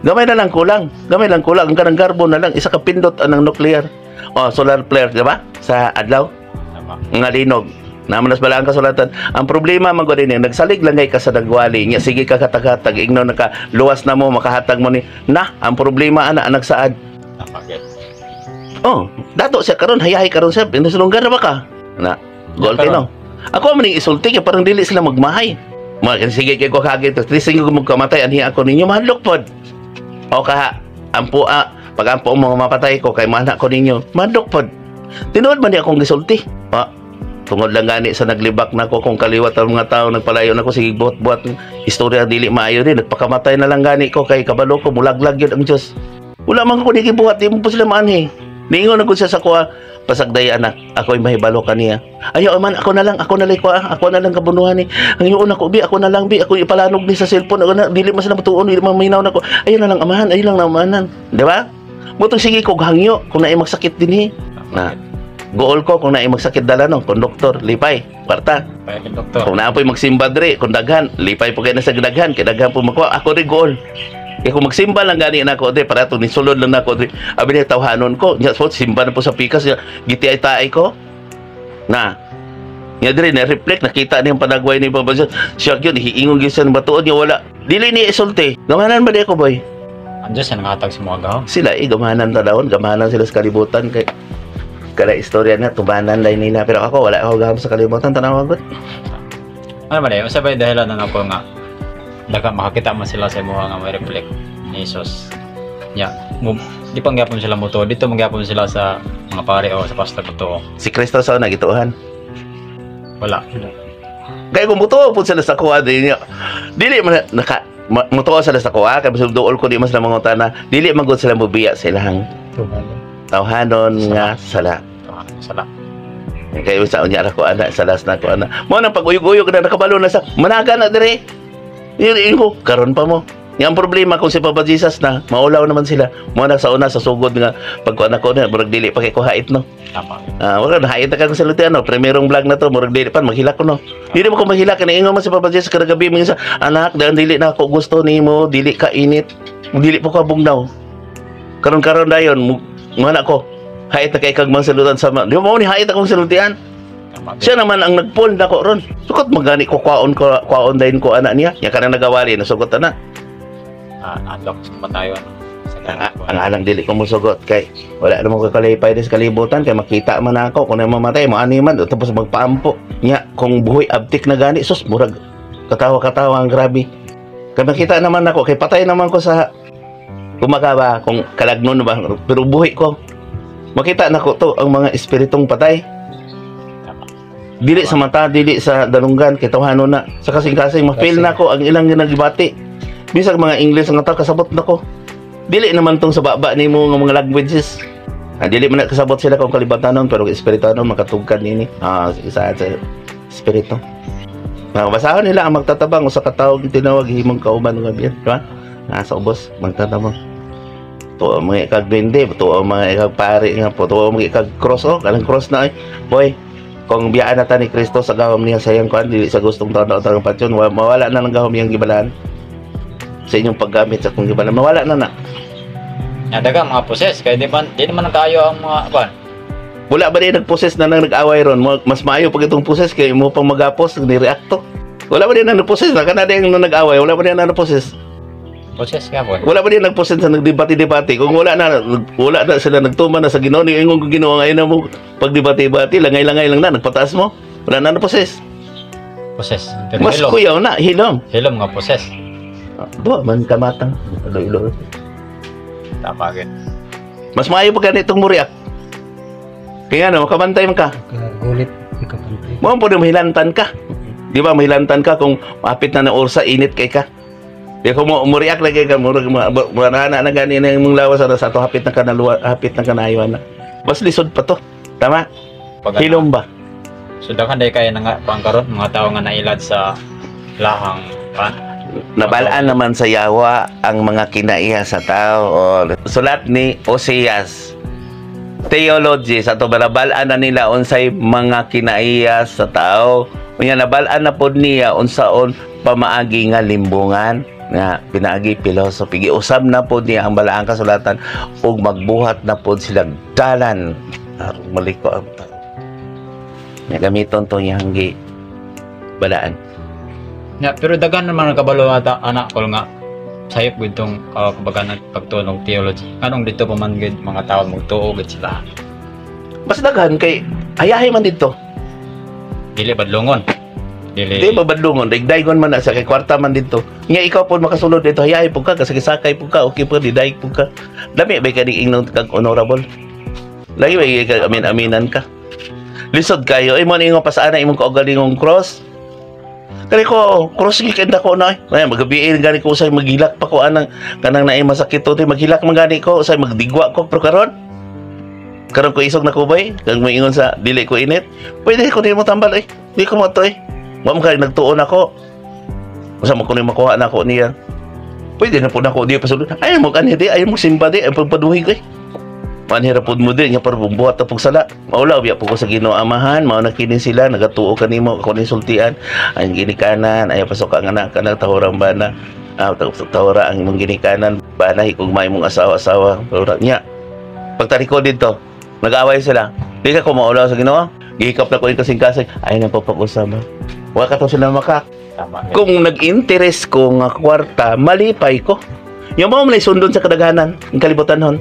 Gamay na lang kulang. Gamay lang kulang. Ang kanang garbo na lang. Isa ka pindot anang nuclear. O, solar flare, di ba? Sa adlaw
Tama.
Nga linog. Naman nas balaan kasulatan. Ang problema man gud ini, nagsalig lang kay ka sa nagwali. Nya sige ka kataghatag, igno na ka, luwas na mo, makahatag mo ni. Na, ang problema ana ang nagsaad.
Tama gid.
Oh, dato siya karon, hayahay karon siya, pinasulonggan na ba ka? Na, gol
Karon.
no. Ako man ning isulti kay parang dili sila magmahay. Mga sige kay ko kagit, sige ko magkamatay anhi ako ninyo mahadlok pod. O kaha, ampo a, pag ampo mo mapatay ko kay mana ko ninyo, mahadlok pod. Tinuod man di akong gisulti. Pa, tungod lang gani sa naglibak na ko kung kaliwat ang mga tao nagpalayo na ko sige buhat-buhat istorya dili maayo din nagpakamatay na lang gani ko kay kabalo ko mulaglag yun ang Diyos. Wala man ko ni gibuhat, di mo pa sila maanhi. Niingon na ko siya sa kuha, pasagday anak, ako'y mahibalo kaniya. Ayaw man, ako na lang kuha, ako na lang kabunuhan ni. Ang iyon ako, bi, ako na lang, bi, ako ipalanog ni sa cellphone, ako na, dili man sila matuon, dili man minaw na ko. Ayaw na lang amahan, ayaw lang amahan. Di ba? Mutong sige ko hangyo, kung naay magsakit din eh. Na, gool ko kung naay magsakit dala no, konduktor, lipay, kwarta.
Payag doktor.
Kung naa po'y magsimba dre, kung daghan, lipay po kayo na sa daghan, kay daghan po makuha, ako rin gool. Kaya kung magsimba lang gani na ako dre, para to nisulod lang nako dre. Abi niya tawhanon ko, nya po simba na po sa pikas, nya, giti ay taay ko. Na. Nya dre na reflect nakita niyang panagway ni Papa Diyos. Siya gyud hiingon gyud siya ng batuon niya wala. Dili ni isulti. Gamanan ba di ako boy?
Ang Diyos ang nangatag sa mga gahom.
Sila eh gamanan ta dawon, gamanan sila sa kalibutan kay kada istorya na tubanan lang nila pero ako wala ako gahom sa kalibutan tanawa gud.
Ano ba na? Unsa ba yung dahilan na ako nga daga makakita man sila sa imuha nga may reflect ni Jesus. Nya, mo, di pa gyapon sila moto, dito magyapon sila sa mga pare o sa pastor ko.
Si Kristo sa una gituohan.
Wala.
Kaya kung mutuo po sila sa kuha din niya. Dili man naka mutuo sila sa kuha kay bisag duol ko di man sila mangutana, dili man gud sila mobiya sa ilang tawhanon nga sala.
Sala.
Kay sa unya ra ko ana sa last na ko ana. Mo nang pag-uyog-uyog na nakabalo na sa managa na dire. Yun yun ko karon pa mo. Yang problema kung si Papa Jesus na maulaw naman sila. Mo na sa una sa sugod nga pagkuan ako na murag dili pa kay ko hait no.
Tama.
Ah, wala na hait na ka sa luti ano, primerong vlog na to murag dili pa maghilak ko no. Dili mo ko maghilak kay ingon man si Papa Jesus kada gabi minsan, anak, dahil dili na ako gusto nimo, dili ka init, dili po ka bugnaw. Karon-karon dayon mana ko hait na kay kag mang salutan sa ma. Di mo ni hait akong salutian.
Tama.
Siya naman ang nagpull nako ron. Sukot magani ko kwaon dayon ko anak niya. Nya kanang nagawali nasugot ana.
Ah, unlock sa kamatayon. Sa
Ang alang dili ko mosugot kay wala namang kakalipay sa kalibutan kay makita man ako kung mamatay mo ani man tapos magpaampo. Nya kung buhi abtik na gani sus murag katawa-katawa ang grabe. Kay makita naman ako kay patay naman ko sa kumaka ba kung kalagnon ba pero buhi ko. Makita nako to ang mga espiritong patay.
Tama.
Dili sa mata, dili sa dalunggan, kay tawhanon na. Sa kasing-kasing, ma-feel na ko ang ilang ginagibati. Bisag mga English ang tao, kasabot na ko. Dili naman tong sa baba nimo nga mga languages. Ah, dili man na kasabot sila kung kalibatanon, pero espirituanon makatugkad nini. Ah, isa sa espiritu. Ah, basahon nila ang magtatabang usa ka tawo tinawag himong kauban nga biyan, di ba? Ah, sa ubos magtatabang. Tuo mga ikag duwende, tuo mga ikag pari nga po, tuo mga ikag cross oh, kanang cross na ay. Boy, kung biyaan na ta ni Kristo sa gahom niya sa iyang kuan dili sa gustong taon na patsyon, mawala na ng gahom iyang gibalaan sa inyong paggamit sa akong gibalaan, mawala na na.
Ya, daga mga poses kay di man di naman kayo ang mga kuan.
Wala ba din nagposes na nang nag-away ron? Mas maayo pag itong poses kay mo pang magapos ni reacto. Wala ba din na nagposes na kana din nang nag-away, wala ba din na nagposes?
Poses nga po.
Wala ba din nagposes na nagdebate-debate? Kung wala na sila nagtuma na sa Ginoo, ni ingon ko Ginoo ngayon na mo pagdebate-debate, langay-langay lang na nagpataas mo. Wala na nagposes.
Poses. Pero
Mas
hilom.
kuyaw na, hilom.
Hilom nga poses.
Duha man kamatang. Ilo-ilo.
Tama gyud.
Mas maayo pa ganitong muriak. Kaya ano, makabantay man ka.
Gulit makabantay.
Mo po mahilantan ka. Di ba mahilantan ka kung mapit na ng orsa, init kay ka. Di ko mo muriak lagi ka, murag marana na gani na imong lawas sa ato hapit na kanaluwa, hapit na kanayon na. Mas lisod pa to. Tama?
Pag
Hilom ba?
So daghan day kay nga pangkaron mga tao nga nailad sa lahang pan.
Nabalaan naman sa yawa ang mga kinaiya sa tao. O, sulat ni Oseas. Theology sa to balabalaan na nila unsay mga kinaiya sa tao. Unya nabalaan na pod niya unsaon pamaagi nga limbungan nga pinaagi philosophy. Giusab na pod niya ang balaang kasulatan ug magbuhat na pod sila dalan aron maliko ang tao. Nga gamiton tong iyang gi balaan.
Ya, pero daghan naman ang kabalo ata anak ko nga sayop gud tong kumbaga pagtunog theology. Nganong dito pa man gud mga tao magtuo gud sila?
Mas daghan kay ayahay man dito.
Dili badlongon. Dili.
Di ba badlungon, daigdaygon man na sa kay kwarta man dito. Nga ikaw po makasulod dito, hayahay po ka, kasakay po ka, okay po, diday po ka. Dami ba ka ingnon kag honorable? Lagi ba ka amin-aminan ka? Lisod kayo, ay mo na imong pasana imong kaugalingong cross. Kani ko, cross gi kay ko na. Ay, magabiin gani ko usay maghilak pa ko anang kanang naay masakit to, maghilak man gani ko, usay magdigwa ko pero karon ko isog na kubay, kag moingon sa dili ko init. Pwede ko nimo tambal eh. Di ko mo to eh. Wa man kay nagtuon ako. Usa man ko ni makuha na ako niya. Pwede na po nako di pasulod. Ay mo kanhi di, ay mo simba di, ay pagpaduhi ko eh. Manhira pud mo din nga para buhat na pug sala. Maulaw biya po ko sa Ginoo Amahan, mao na kini sila nagatuo kanimo ako ni sultian. Ang ginikanan ay pasok ang anak kanang tahurang bana. Ah, tahura ang imong ginikanan, bana hikugma imong asawa-asawa. Tahura niya. Pagtalikod dito, nag-away sila. Di ka ko maulaw sa Ginoo. Gihikap na ko yung kasing-kasing. Ay na po pag-usab. Wa ka to sila maka.
Tama.
Kung nag-interest ko nga kwarta, malipay ko. Yung mo man sundon sa kadaghanan, ang kalibutan hon.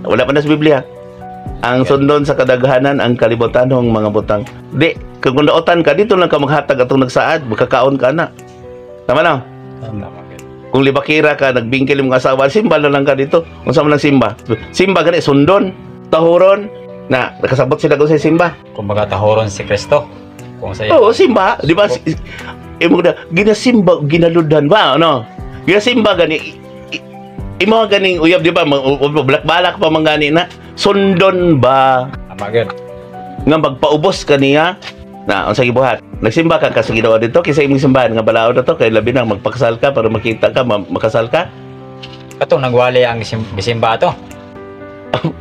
Wala pa na sa Biblia. Ang sundon sa kadaghanan ang kalibutan hong mga butang. Di, kung daotan ka, dito lang ka maghatag atong nagsaad, magkakaon ka na. Tama na?
Tama.
Kung libakira ka, nagbingkil imong asawa, simba na lang ka dito. Unsa man lang simba? Simba gani sundon, tahuron, na nakasabot sila kung sa simba.
Kumbaga tahoron si Kristo. Kung sa
Oo, simba, di ba? Imo na ginasimba, ginaludan ba ano? Ginasimba gani imo ganing uyab, di ba? Balak-balak pa man gani na sundon ba
Tama gyud.
nga magpaubos kaniya na unsa gibuhat? Nagsimba ka sa Ginoo dito kaysa imong simbahan nga balaod na to kay labi nang magpakasal ka para makita ka makasal ka.
Katong nagwali ang gisimba ato.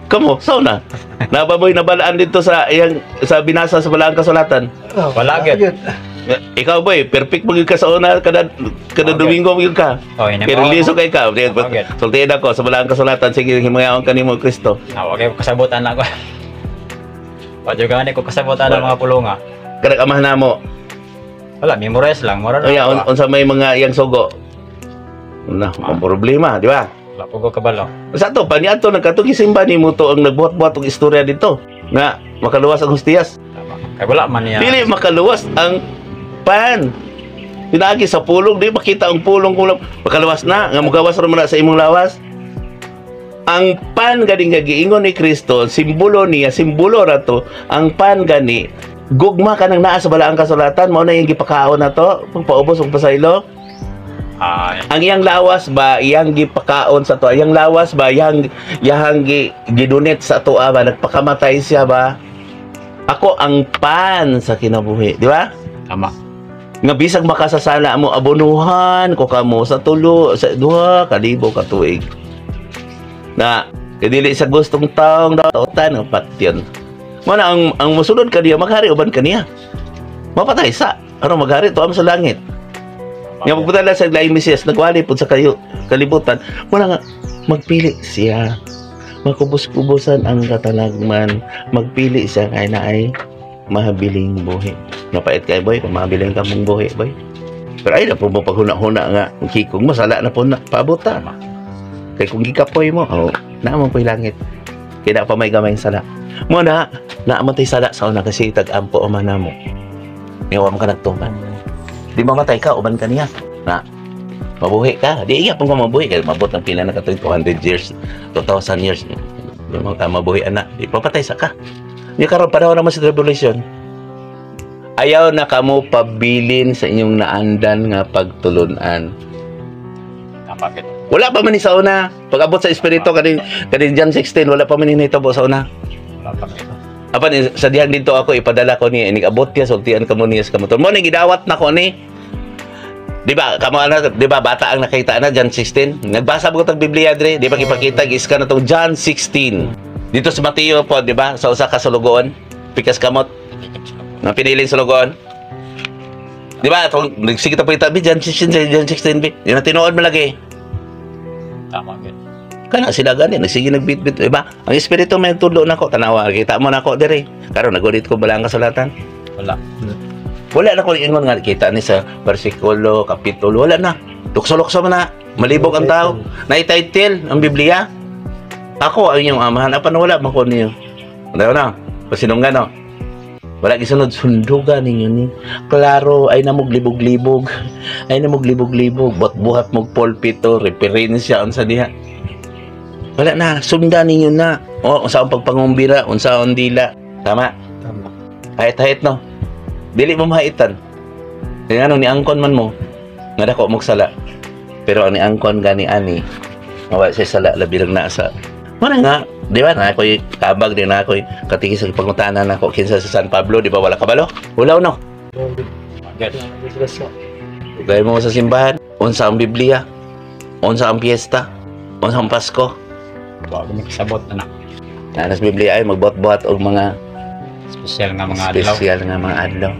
Kamo, sao na? Nababoy nabalaan dito sa iyang sa binasa sa balaang kasulatan.
Wala gyud.
Ikaw boy, perfect mo gyud ka sa una kada kada
Okay.
Domingo mo gyud ka.
Oh, ini
Pero liso kay ka.
Okay.
Sultihin ako sa balaang kasulatan, sige himayaon kanimo Kristo.
Ah, okay, kasabutan na ako. Wadyo gani ko kasabutan ang mga pulunga.
Kanang amahan namo.
Wala, memorize lang. Mura na.
Kaya unsa may mga iyang sugo. Na, ang problema, di ba?
Wala po ko kabalo.
Sa to, pa niadto nagkatong gisimba nimo to ang nagbuhat-buhat og istorya dito nga makaluwas ang hustiyas.
Tama. Kay wala man niya.
Dili makaluwas ang pan. Pinaagi sa pulong, di makita ang pulong kung makaluwas na, nga mugawas ra man na sa imong lawas. Ang pan gani nga giingon ni Kristo, simbolo niya, simbolo ra to, ang pan gani gugma ka nang naa sa balaang kasulatan, mao na yung gipakaon na to, pagpaubos og pasaylo.
Ay,
Ang iyang lawas ba, iyang gipakaon sa to, iyang lawas ba, iyang iyang gidunit sa toa ba, nagpakamatay siya ba? Ako ang pan sa kinabuhi, di ba?
Tama.
Nga bisag makasasala mo, abonuhan ko kamo sa tulo, sa 2,000 ka tuig. Na kay dili sa gustong taong daotan ang patyon. Mana ang mosulod kaniya maghari uban kaniya. Mapatay sa aron maghari tuam sa langit. Nga pagpunta lang sa laing Mesiyas, nagwali po sa kayo, kalibutan, wala nga, magpili siya. Makubos-kubosan ang katalagman. Magpili siya kay na ay mahabiling buhi. Napait kay boy, kung mahabiling ka mong buhi, boy. Pero ay na po mo paghuna-huna nga, hikog mo, sala na po na, paabot ta. Kay kung gikapoy mo, oh, naamang po'y langit. Kaya na pa may gamay sala. Mo na, naamang tayo sala sa una kasi tag-ampo o manamo. Ngawa mo ka nagtuman. Di mamatay ka, uban ka niya. Na, Mabuhi ka. Di iya pong ka mabuhi kay mabot ang pila na ka 200 years, 2,000 years. Di mo ka mabuhi ana. Di papatay sa ka. Di karon panahon naman sa tribulation. Ayaw na kamo pabilin sa inyong naandan nga pagtulunan.
Tama gid.
Wala pa man ni sa una. Pag-abot sa espiritu kaning kaning John 16, wala pa man ni nahitabo sa una.
Wala pa gid.
Apan sa dihang dito ako ipadala ko ni inig-abot niya, sultian kamo niya sa kamotor. Mo ni gidawat na ko ni. Di ba kamo ana, di ba bata ang nakita na John 16? Nagbasa mo tag Biblia dre, di ba gipakita giska na tong John 16. Dito sa Mateo po, di ba? Sa usa ka sulugoon, pikas kamot nga pinilin sulugoon. Di ba? Itong nagsige ta po itabi John 16, John 16 bi. Yun ang tinuod mo lagi.
Tama gid.
Kana sila gani nagsige nagbitbit, di ba? Ang espiritu may tudlo nako, tanawa kita mo nako diri. Karon nagulit ko bala ang kasulatan.
Wala.
Wala na ko ingon nga kita ni sa bersikulo, kapitulo, wala na. Lukso-lukso man na. Malibog ang tao. Na-title ang Biblia. Ako ang inyong amahan. Apan wala man ko niyo. Ano na? Pasinunggan no? Wala gisunod sundugan ninyo ni. Klaro ay namog libog-libog. Ay namog libog-libog. Buhat-buhat mog pulpito, referensya unsa diha. Wala na, sundan ninyo na. O, unsa ang pagpangumbira, unsa ang dila. Tama.
Tama.
Hait-hait no. Dili mo mahaitan. Kaya ano, ni angkon man mo, nga dako mo sala. Pero ang ni angkon gani ani, mawa siya sala, labi lang nasa. Mana nga, di ba na ako'y kabag din na ako'y katigis sa pangutanan nako kinsa sa San Pablo, di ba wala kabalo? Wala no.
Gid.
Gaya mo sa simbahan, unsa ang Biblia, unsa ang piyesta, unsa ang Pasko.
Wa gid kasabot ana.
Nanas Biblia ay magbuhat-buhat og mga
Espesyal nga mga adlaw.
espesyal nga mga adlaw.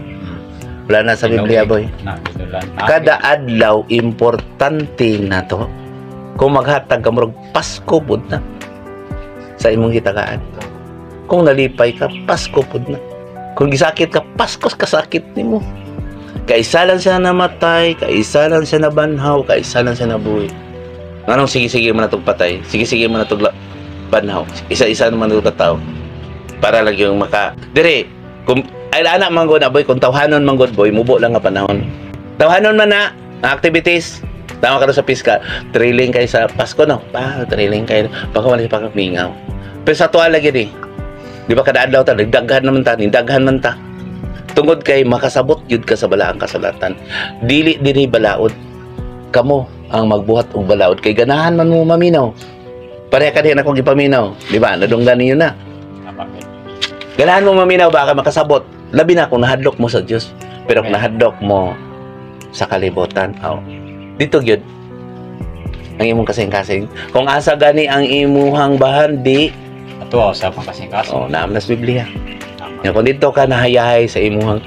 Wala na sa Biblia, boy.
Na gidulan.
Kada adlaw importante na to. Kung maghatag ka murag Pasko pud na sa imong gitagaan. Kung nalipay ka, Pasko pud na. Kung gisakit ka, Pasko kasakit nimo. Kaisa lang siya namatay, kaisa lang siya nabanhaw, kaisa lang siya nabuhi. Nganong sige-sige man natog patay, sige-sige man natog banhaw, isa-isa naman natog tao. Para lang yung maka dire kung ay anak man gud na boy, kung tawhanon man gud boy, mubo lang nga panahon. Tawhanon man na ang activities. Tama ka sa piska, thrilling kay sa Pasko no. Pa, thrilling kay pagka wala siya pagkamingaw. Pero sa tuwa lagi ni. Di ba kada adlaw ta nagdaghan naman ta, nagdaghan man ta. Tungod kay makasabot gyud ka sa balaang kasulatan. Dili dinhi balaod. Kamo ang magbuhat og balaod kay ganahan man mo maminaw. Pareha ka din akong gipaminaw, di ba? Nadunggan ninyo na. Ganahan mo maminaw baka makasabot. Labi na kung nahadlok mo sa Dios. Pero kung nahadlok mo sa kalibutan, aw. Dito gyud ang imong kasing-kasing. Kung asa gani ang imuhang bahan di
Ato sa pangkasing-kasing.
Oh, naam na sa Biblia.
Tama.
Nga kung dito ka nahayahay sa imuhang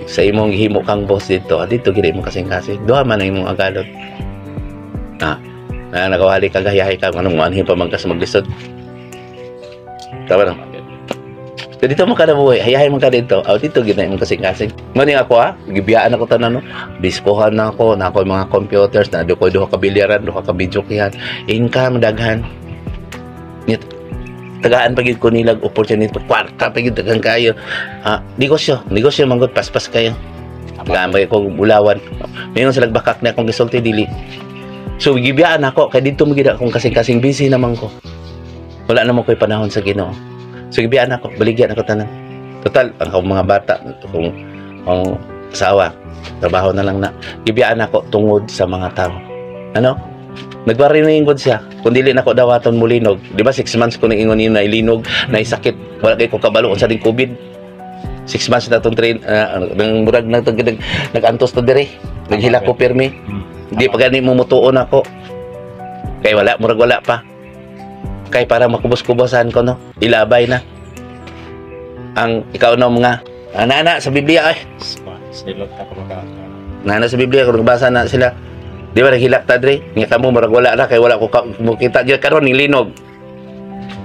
sa imong gihimo kang boss dito, dito gid imong kasing-kasing. Duha man ang imong agalon. Na, na nakawali ka gayahay ka anong anhin pa man ka sa maglisod. Tama na. So, dito mo ka nabuhay, hayahay man ka dito. Aw dito gid na imong kasing-kasing. Ngani ako ha, gibiyaan ako tanan no. Diskohan na ako, na ako yung mga computers, na ko duha ka bilyaran, duha ka videokehan. Income daghan. Nyet, tagaan pa gyud ko nilag opportunity, kwarta pa gyud daghan kayo. Ah, negosyo, negosyo man gud paspas kayo. Tagaan ba ko bulawan. Mayon sila bakak na akong gisulti dili. So gibiyaan ako kay dito mo gid akong kasing-kasing, busy naman ko. Wala naman ko'y panahon sa Ginoo. So gibiyaan ako, baligyan ako tanan. Total ang akong mga bata, akong ang asawa, trabaho na lang na. Gibiyaan ako tungod sa mga tao. Ano? Nagwarining gud siya. Kung dili nako dawaton mulinog, di ba 6 months ko nang ingon niyo na ilinog, na sakit, wala kay ko kabalo unsa ding COVID. 6 months na tong train, nang murag nag nag nag-antos ta dire. Naghilak ko pirmi. Di pa gani mo mutuon ako. Kay wala, murag wala pa. Kay para makubos-kubosan ko no. Ilabay na. Ang ikaw na mga ana sa Biblia ay.
Silot ta ko baka.
Nana sa Biblia kung nagbasa na sila. Di ba naghilak ta dre? Nga kamo murag wala na kay wala ko mo kita gyud karon ni linog.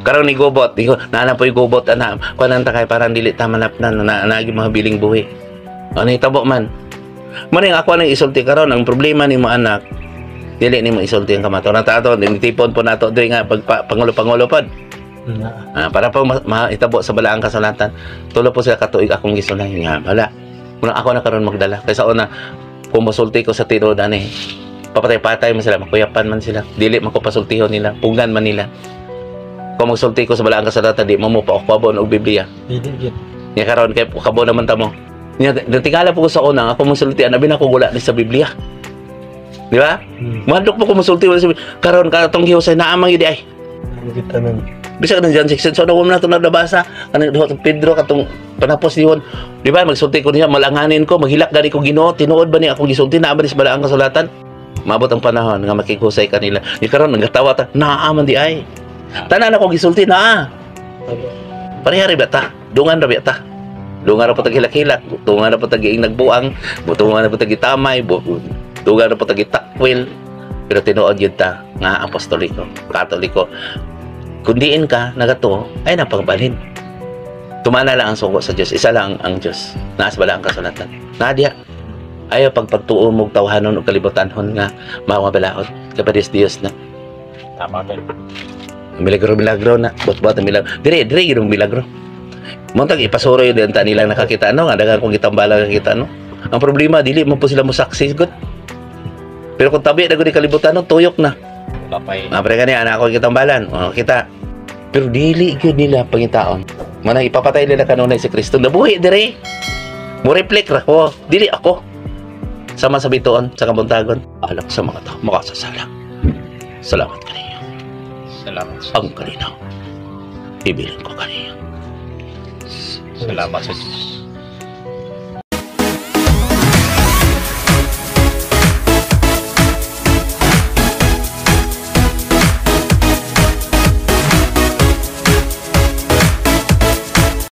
Karon ni gobot. Di ko naana po'y gobot ana. Kuan ta kay parang dili ta manapnan na na mga biling buhi. Ano hitabo man? Mo ning ako nang isulti karon ang problema nimo anak. Dili nimo isulti ang kamatuoran ta ato, tipon po nato diri nga pag pangulo-pangulo pod. Para po mahitabo sa balaang kasulatan. Tulo po sila katuig akong gisulay nga wala. Muna ako na karon magdala kaysa una kung mosulti ko sa tinuod ani. Papatay-patay man sila, makuyapan man sila. Dili man ko pasultihon nila, pugnan man nila. Kung magsulti ko sa balaang kasulatan, di mo mo paukwabon og Biblia.
Dili gyud.
Nya karon kay kabo naman ta mo. Nya natingala po ko sa una, ako mosultian, abi na ko wala ni sa Biblia. Di ba? Mahadlok po ko mosulti wala sa Biblia. Karon ka atong gihusay naa man gyud ay.
Kita nan.
Bisag nang John 16, so na na ito nabasa kanang duha tong Pedro katong panapos ni Juan. Di ba magsulti ko niya, malanganin ko, maghilak gani ko Ginoo, tinuod ba ni akong gisulti naa ba ni sa balaang kasulatan? Maabot ang panahon nga makighusay kanila. Di karon nagatawa ta, naa man di ay. Tanan ako gisulti naa. Pareha ra ba ta? Dungan ra ba ta? Dungan ra po tag hilak-hilak, dungan ra po tag giing nagbuang, dungan ra po tag gitamay, dungan ra po tag gitakwil. Pero tinuod gyud ta nga apostoliko, katoliko. Kung diin ka nagatuo, ay napagbalhin. Tumana lang ang sugo sa Dios, isa lang ang Dios. Naas bala ang kasulatan. Nadia. Ayaw pagpagtuo mo tawhanon o kalibutanhon nga mga balaod. Kapadis Dios na.
Tama gyud.
Milagro milagro na bot-bot ang milagro. Dire dire gyud ang milagro. Montag ipasuro yun din ta nilang nakakita no nga daghan kong gitambala nakakita no. Ang problema dili man po sila mo saksi gud. Pero kung tabi na gud ni kalibutan no, tuyok na.
Wala pa.
Ah, pre gani anak ako gitambalan. Oh, kita. Pero dili gyud nila pangitaon. Manang ipapatay nila kanunay si Kristo. Nabuhi dire. Mo reflect ra ko. Dili ako. Sama sa bituon, sa kabuntagon. Alak sa mga tao, makasasala. Salamat kaniyo.
Salamat.
Ang kalinaw. Ibilin ko kaniyo.
Salamat sa Diyos.